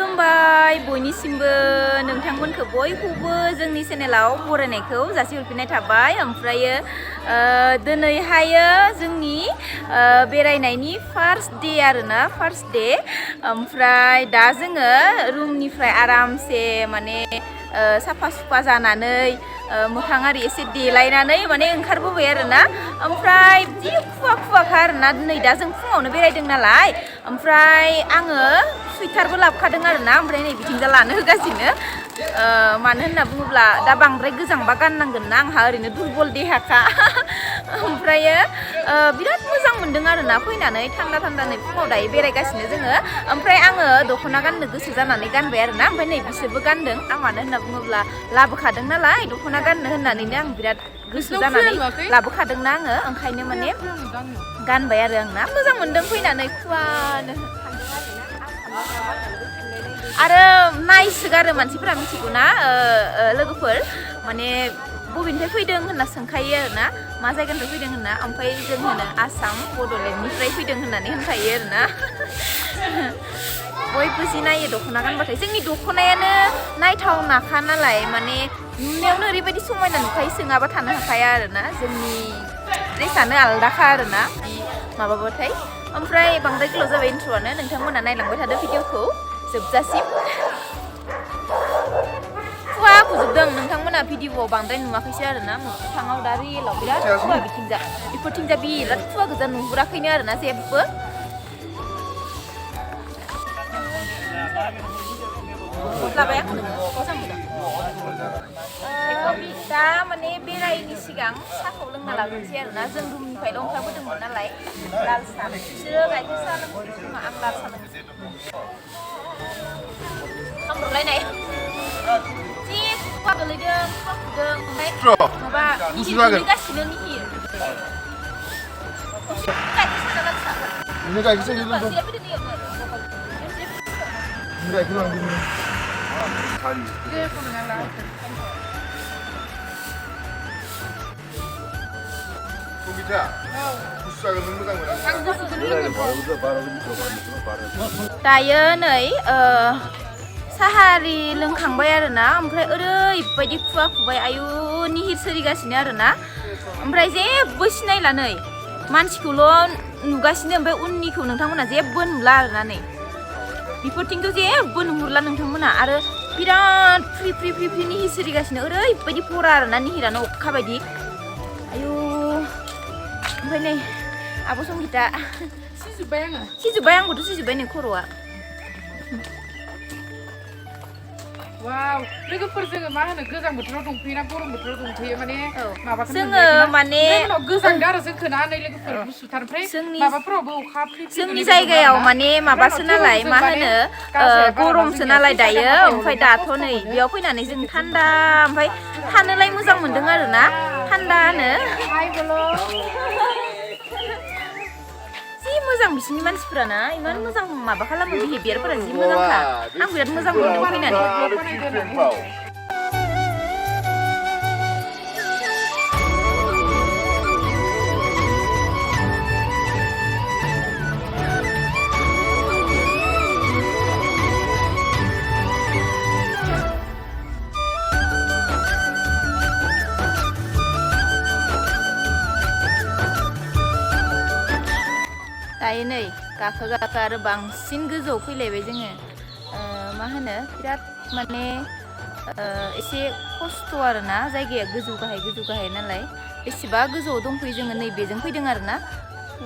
खुलुमबाय बयनिसिमबो नोंथांमोनखौ बयखौबो जोंनि चेनेलाव बरायनायखौ जासिहरफिननाय थाबाय। ओमफ्रायो दिनैहायो जोंनि बेरायनायनि फार्स्ट डे आरोना फार्स्ट डे। ओमफ्राय दा जोङो रुमनिफ्राय आरामसे माने साफा सुफा जानानै मोखां आरि एसे देलायनानै माने ओंखारबोबाय आरोना। ओमफ्राय जि खुवा खुवाखा आरोना दिनै दा जों फुङावनो बेरायदों नालाय। ओमफ्राय आङो सुइटारबो लाबोखादों आरोना। ओमफ्राय नै बिथिंजा लानो होगासिनो मानो होनना बुङोब्ला दा बांद्राय गोजांबा गाननांगोन ना आंहा ओरैनो दुरबल देहाखा। ओमफ्रायो बिराद मोजां मोनदों आरोना फैनानै थान्दा थान्दानै फुङाव दायो बेरायगासिनो जोङो। ओमफ्राय आङो दख'ना गाननो गोसो जानानै गानबाय आरोना। ओमफ्राय नै बिसोरबो गानदों। आं मानो होनना बुङोब्ला लाबोखादों नालाय दख'ना गाननो होननानैनो आं बिराद गोसो जानानै लाबोखादोंना आङो ओंखायनो माने गानबाय आरो आंना मोजां मोनदों फैनानै खुवानो। आरो नायसोगारो मानसिफोरा मिथिगौना लोगोफोर माने बबेनिफ्राय फैदों होनना सोंखायो आरोना मा जायगानिफ्राय फैदों होनना। ओमफ्राय जों होनो आसाम बड'लेण्डनिफ्राय फैदों होननानै होनखायो आरोना। बयबो जि नायो दख'ना गानबाथाय जोंनि दख'नायानो नायथावनाखा नालाय माने नुनायावनो ओरैबायदि समायना नुखायो सोङाबा थानो हाखाया आरोना। जोंनि ड्रेसानो आलदाखा आरोना माबाबाथाय। ओमफ्राय बांद्राय गोलाव जाबाय इन्ट्र'आनो नोंथांमोना नायलांबाय थादो भिडिअखौ जोबजासिम। खुवा खुजोबदों नोंथांमोना भिडिअआव बांद्राय नुवाखैसो आरोना मोगथाङाव दा रियेलाव बिराद खुवा बिथिंजा बेफोरथिंजा बिराद खुवा गोजा नुहुराखैनो आरोना जेबो। लाबाय आं मोजां मोजां दा माने बेरायनि सिगां साहाखौ लोंना लाग्रोनोसै आरोना। जों रुमनिफ्राय ओंखारबोदोंमोन नालाय लाल साहा बिसोरो गाइखेर साहा लोंगोन आं लाल साहा लोंनोसै। खामब्रलायनाय जि खुवा गोलैदों खुवा खुदों ओमफ्राय माबा निहिर गोलैगासिनो निहिर। गाइखेर साहा लाल साहा गाइखेर साहा दायो नै साहा आरि लोंखांबाय आरोना। ओमफ्राय ओरैबायदि खुवा खुबाय आयु निहिर सोरिगासिनो आरोना। ओमफ्राय जेबो सिनायला नै मानसिखौल' नुगासिनो ओमफ्राय उननिखौ नोंथांमोना जेबो नुला आरोना। नै बेफोरथिंथ' जेबो नुहुरला नोंथांमोना। आरो बिराद फ्रि फ्रि फ्रि फ्रि निहिर सोरिगासिनो ओरैबायदि भरा आरोना निहिरानो अखा बायदि आयु। ओमफ्राय नै आब' संगिता सिजोब्बाय आंबोथ' सिजोब्बाय नै खर'आ। वाव लोगोफोर जोङो मा होनो गोजां बोथोराव दंफैयो ना गरम बोथोराव दंफैयो माने माबाखौ जोङो माने गोजांदो आरो जोंखो ना नै लोगोफोर गुसुथार। ओमफ्राय माबाफोरावबो अखा फ्रि फ्रि जोंनि जायगायाव माने माबासो नालाय मा होनो गरमसो नालाय दायो। ओमफ्राय दाथ' नै बेयाव फैनानै जों थान्दा ओमफ्राय थानोलाय मोजां मोनदों आरोना थान्दानो। जि मोजां बिसिनि मानसिफोराना इमान मोजां माबा खालामो बिहेभियारफोरा जि मोजांखा। आं बिराद मोजां मोनदों फैनानै। दायो नै गाखो आरो बांसिन गोजौआव फैलायबाय जोङो। मा होनो बिराद माने एसे खस्थ' आरोना जायगाया गोजौ गाहाय नालाय। बेसेबा गोजौआव दंफैयो जोङो नैबेजों फैदों आरोना।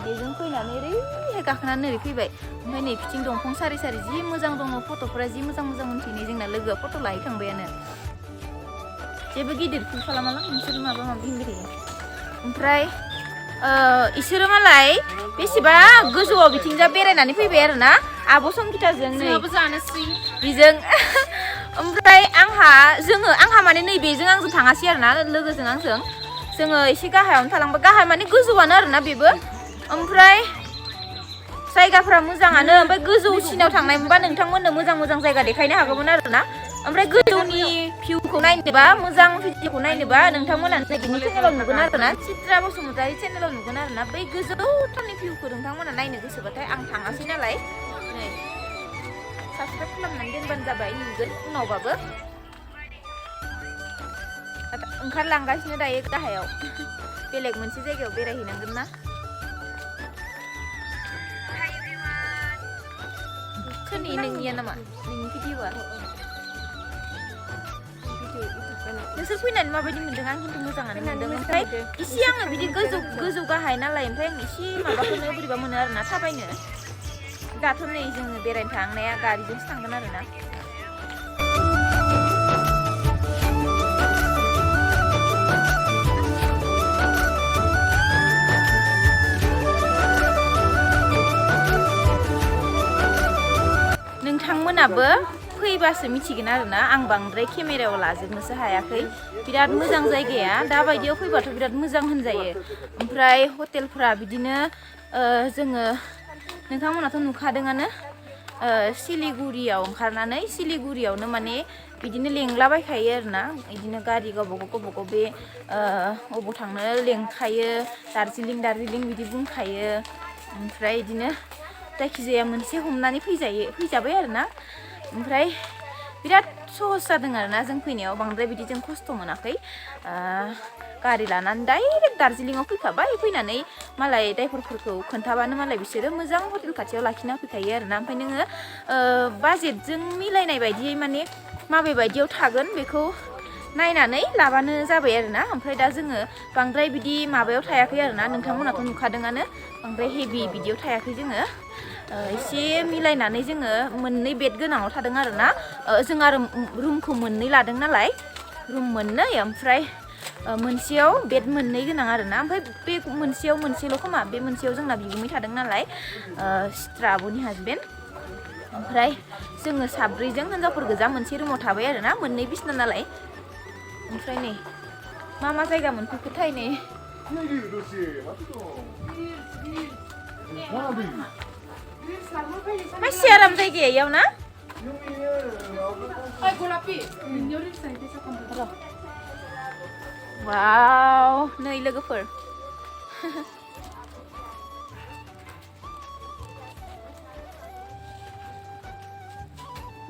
बेजों फैनानै ओरैहाय गाखोनानै ओरै फैबाय। ओमफ्राय नै बिथिं दंफां सारि सारि जि मोजां दङ फट'फोरा जि मोजां मोजां मोनफैनाय जोंना लोगोआ फट' लाहैखांबायानो। जेबो गिदिर फिल खालामालां नोंसोर माबा माबि होनबाय थायो। ओमफ्राय इसोरो मालाय बेसेबा गोजौआव बिथिंजा बेरायनानै फैबाय आरोना आब' संगिताजों नै बेजों। ओमफ्राय आंहा माने नैबेजों आंजों थाङासै आरोना लोगोजों आंजों। जोङो एसे गाहायावनो थालांबाय गाहाय माने गोजौआनो आरोना बेबो। ओमफ्राय जायगाफ्रा मोजाङानो। ओमफ्राय गोजौसिनाव थांनाय मोनबा नोंथांमोननो मोजां मोजां जायगा देखायनो हागौमोन आरोना। ओमफ्राय गोजौनि भिउखौ नायनोबा मोजां भिडिअखौ नायनोबा नोंथांमोना नैबेनि चेनेलाव नुगोन आरोना चित्रा बसुमतारी चेनेलाव नुगोन आरोना। बै गोजौथारनि भिउखौ नोंथांमोना नायनो गोसोबाथाय आं थाङासै नालाय नै साबसक्राइब खालामनानै दोनबानो जाबाय नुगोन उनावबाबो ओंखारलांगासिनो दायो गाहायाव बेलेग मोनसे जायगायाव बेरायहैनांगोन ना सोरनि नोंनिया नामा नोंनि भिडिअ'आ नोंसोर फैनानै माबायदि मोन्दों आं खिन्थु मोजाङानो मोन्दों ओमफ्राय एसे आङो बिदि गोजौ गाहाय नालाय ओमफ्राय आं एसे माबाखौनो बोरैबा मोनो आरोना थाबायनो दाथ' नै जोङो बेरायनो थांनाया गारिजोंसो थांगोन आरोना नोंथांमोनाबो फैबासो मिथिगोन आरोना आं बांद्राय केमेरायाव लाजोबनोसो हायाखै बिराद मोजां जायगाया दा बायदियाव फैबाथ' बिराद मोजां होनजायो ओमफ्राय हटेलफोरा बिदिनो जोङो नोंथांमोनाथ' नुखादोंआनो सिलिगुरियाव ओंखारनानै सिलिगुरियावनो माने बिदिनो लेंलाबायखायो आरोना बिदिनो गारि गावबागाव बे अबाव थांनो लेंखायो दार्जिलिं बिदि बुंखायो ओमफ्राय बिदिनो जायखिजाया मोनसे हमनानै फैजाबाय आरोना ओमफ्राय बिराद सहस जादों आरोना जों फैनायाव बांद्राय बिदि जों खस्थ' मोनाखै गारि लानानै डाइरेक्ट दार्जिलिंआव फैखाबाय फैनानै मालाय ड्राइभारफोरखौ खोन्थाबानो मालाय बिसोरो मोजां हटेल खाथियाव लाखिना फैखायो आरोना ओमफ्राय नोङो बाजेटजों मिलायनाय बायदियै माने माबे बायदियाव थागोन बेखौ नायनानै लाबानो जाबाय आरोना ओमफ्राय दा जोङो बांद्राय बिदि माबायाव थायाखै आरोना नोंथांमोनाथ' नुखादोंआनो बांद्राय हेभि बिदियाव थायाखै जोङो एसे मिलायनानै जोङो मोननै बेड गोनाङाव थादों आरोना जों आरो रुमखौ मोननै लादों नालाय रुम मोननै ओमफ्राय मोनसेयाव बेड मोननै गोनां आरोना ओमफ्राय बे मोनसेयाव मोनसेल' खोमा बे मोनसेयाव जोंना बिगुमै थादों नालाय सिस्टार आब'नि हासबेन्ड ओमफ्राय जोङो साब्रैजों हिनजावफोर गोजा मोनसे रुमाव थाबाय आरोना मोननै बिसना नालाय ओमफ्राय नै मा जायगा मोनफैखोथाय नै masih aram जायगाया इयाव ना वाव नै लोगोफोर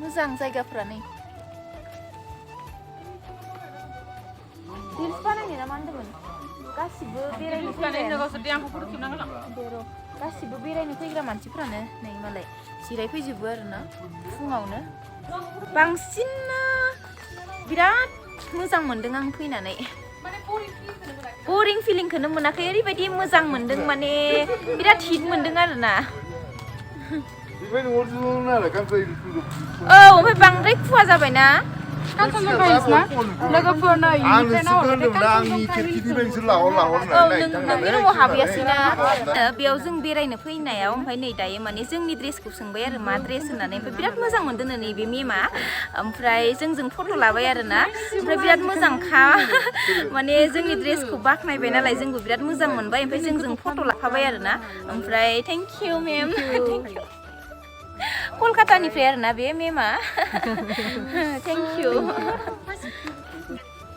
मोजां जायगाफोरा नै रिल्स बानायनो ना मा होनदोंमोन गासिबो बेरायनो गासिबो बेरायनो फैग्रा मानसिफ्रानो नै मालाय जिरायफैजोबो आरोना फुङावनो बांसिन बिराद मोजां मोनदों आं फैनानै बरिं फिलिंखौनो मोनाखै ओरैबायदि मोजां मोनदों माने बिराद हिट मोनदों आरोना औ ओमफ्य बांद्राय खुवा जाबायना बेयाव जों बेरायनो फैनायाव ओमफ्राय नै दायो माने जोंनि ड्रेसखौ सोंबाय आरो मा ड्रेस होननानै ओमफ्राय बिराद मोजां मोनदों नैबे मेमा ओमफ्राय जोंजों फट' लाबाय आरोना ओमफ्राय बिराद मोजांखा माने जोंनि ड्रेसखौ बाख्नायबाय नालाय जोंबो बिराद मोजां मोनबाय ओमफ्राय जोंजों फट' लाफाबाय आरोना ओमफ्राय थेंक इउ मेम कलकातानिफ्राय आरोना बे मेमा थेंक इउ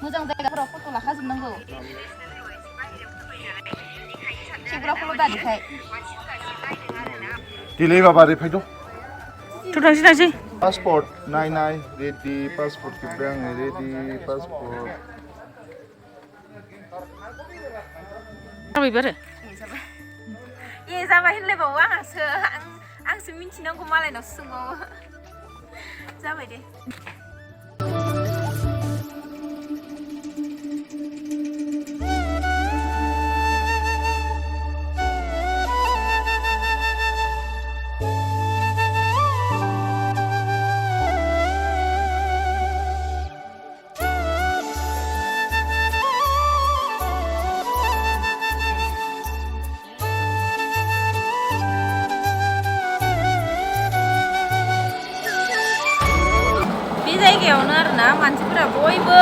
मोजां जायगाफोराव फट' लाखाजोबनांगौ सेंग्राखौल' दादिखाय दिलै बाबा ओरै फैद' थांसै पासपर्ट नाय रेडि पासपर्ट खेबबाय आङो रेडि पासपर्ट जाबाय होनलायबावो आंसो मिथिनांगौ मालायनावसो सोंबावो जाबाय दे जायगायावनो आरोना मानसिफोरा बयबो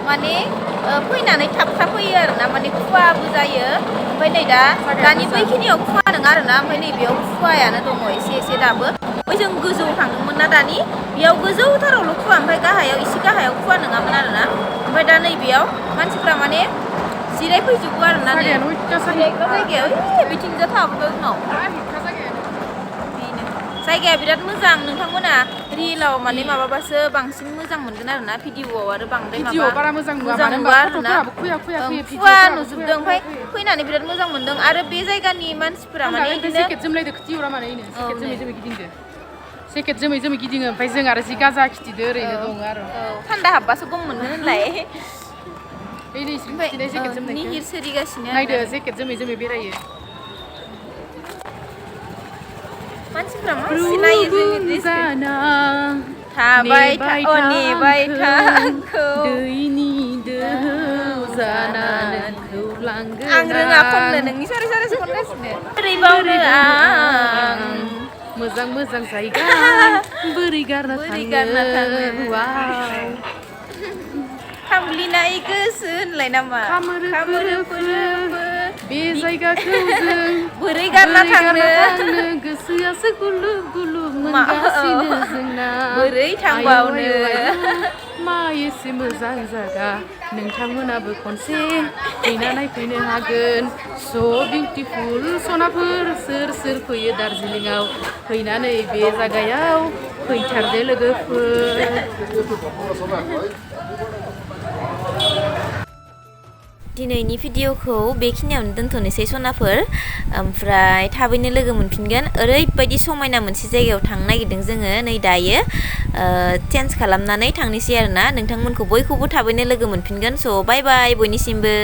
माने फैनानै थाब फैयो आरोना माने खुवाबो जायो ओमफ्राय नै दानि बैखिनियाव खुवा नङा आरोना ओमफ्राय नैबेयाव खुवायानो दङ एसे दाबो बै जों गोजौआव थांदोंमोन ना दानि बेयाव गोजौथारावल' खुवा ओमफ्राय एसे गाहायाव खुवा नङामोन आरोना ओमफ्राय दा नैबेयाव मानसिफ्रा माने जिरायफैजोबो आरोना जायगायाव बिथिंजा थाबोबाय उनाव जायगाया बिराद मोजां नोंथांमोना रिलाव माने माबाबासो बांसिन मोजां मोनगोन आरोना भिडिअआव आरो बांद्राय माबा भिडिअ बारा मोजां नुवा मानो नुवा होनबा आरोना फट'फोराबो खुया खुवा नुजोबदों ओमफ्राय फैनानै बिराद मोजां मोनदों आरो बे जायगानि मानसिफोरा माने बिदिनो जेकेट जोमलायदो खिथिहरा माने इनो जेकेट जोमै जोमै गिदिंदो जेकेट जोमै जोमै गिदिङो ओमफ्राय जों आरो जि गाजा खिथिदो ओरैनो दङ आरो थान्दा हाबबासो गम मोनगोन होनलाय ओइ नै खिथिनाय जेकेट जोमनाय निहिर सोरिगासिनो नायदो जेकेट जोमै जोमै बेरायो मानसिफ्रा मानसि नायो जोंनि ड्रेसखौ थाबाय था नेबाय था आंखौ दैनि दोहौ जानानै लांगोन आं रोङा खननो नोंनि सारै सारैसो खनगासिनो ओरै बावनो आं मोजां मोजां जायगा बोरै गारना थाङो वाव खामग्लिनाय गोसो होनलाय नामा खामोरोफोरोबो बे जायगाखौ जों बोरै गारना थांनो गोसोआसो गुलु गुलु मोनगासिनो जोंना बोरै थांबावनो मा एसे मोजां जागा नोंथांमोनाबो खनसे फैना नायफैनो हागोन स' बिउटिफुल सनाफोर सोर सोर फैयो दार्जिलिंआव फैनानै बे जायगायाव फैथारदो लोगोफोर दिनैनि भिडिअखौ बेखिनियावनो दोनथ'नोसै सनाफोर ओमफ्राय थाबैनो लोगो मोनफिनगोन ओरैबायदि समायना मोनसे जायगायाव थांनो नागिरदों जोङो नै दायो चेन्ज खालामनानै थांनोसै आरोना नोंथांमोनखौ बयखौबो थाबैनो लोगो मोनफिनगोन स' बाय बाय बयनिसिमबो